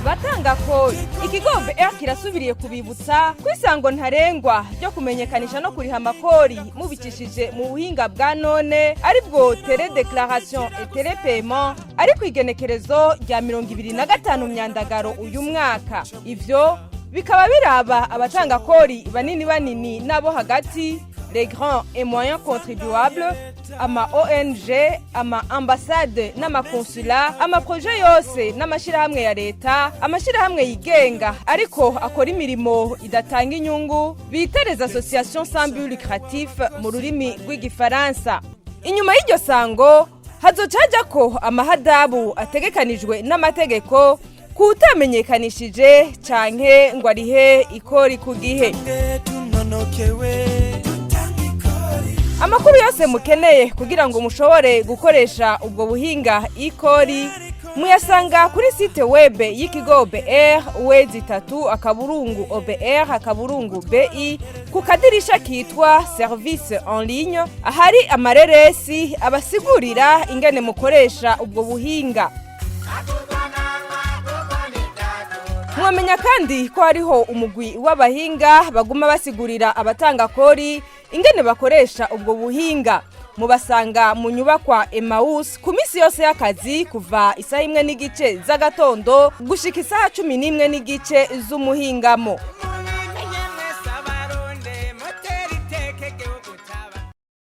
Batanga kori, ikigo OBR kirasubiriye kubibutsa ko isango ntarengwa ryo kumenyekanisha no kuriha amakori mubicishije mu buhinga bwa none, aribwo télédéclaration et télépaiement, ari ku igenekerezo rya 25 Myandagaro uyu mwaka. Ivyo bikaba biraba abatanga kori banini banini n'abo hagati, les grands et moyens contribuables, ama ONG, ama ambassade n'amaconsulat, amaproje yose n'amashyirahamwe ya leta, amashyirahamwe yigenga ariko akora imirimo idatanga inyungu, bita les associations sans but lucratif mu rurimi rw'Igifaransa. Inyuma y'iryo sango hazoca hajako amahadabu ategekanijwe n'amategeko kutamenyekanishije canke ngo arihe ikori ku gihe. Amakuru yose mukeneye kugira ngo mushobore gukoresha ubwo buhinga ikori muyasanga kuri site web y'ikigo OBR, www.obr.bi, ku kadirisha kitwa service en ligne, ahari amareresi abasigurira ingene mukoresha ubwo buhinga. Mwamenya kandi ko hariho umugwi w'abahinga baguma basigurira abatanga kori ingene bakoresha ubwo buhinga. Mubasanga mu nyubakwa Emmaus ku minsi yose y'akazi, kuva isaha 1:30 z'agatondo gushika isaha 11:30 z'umuhingamo.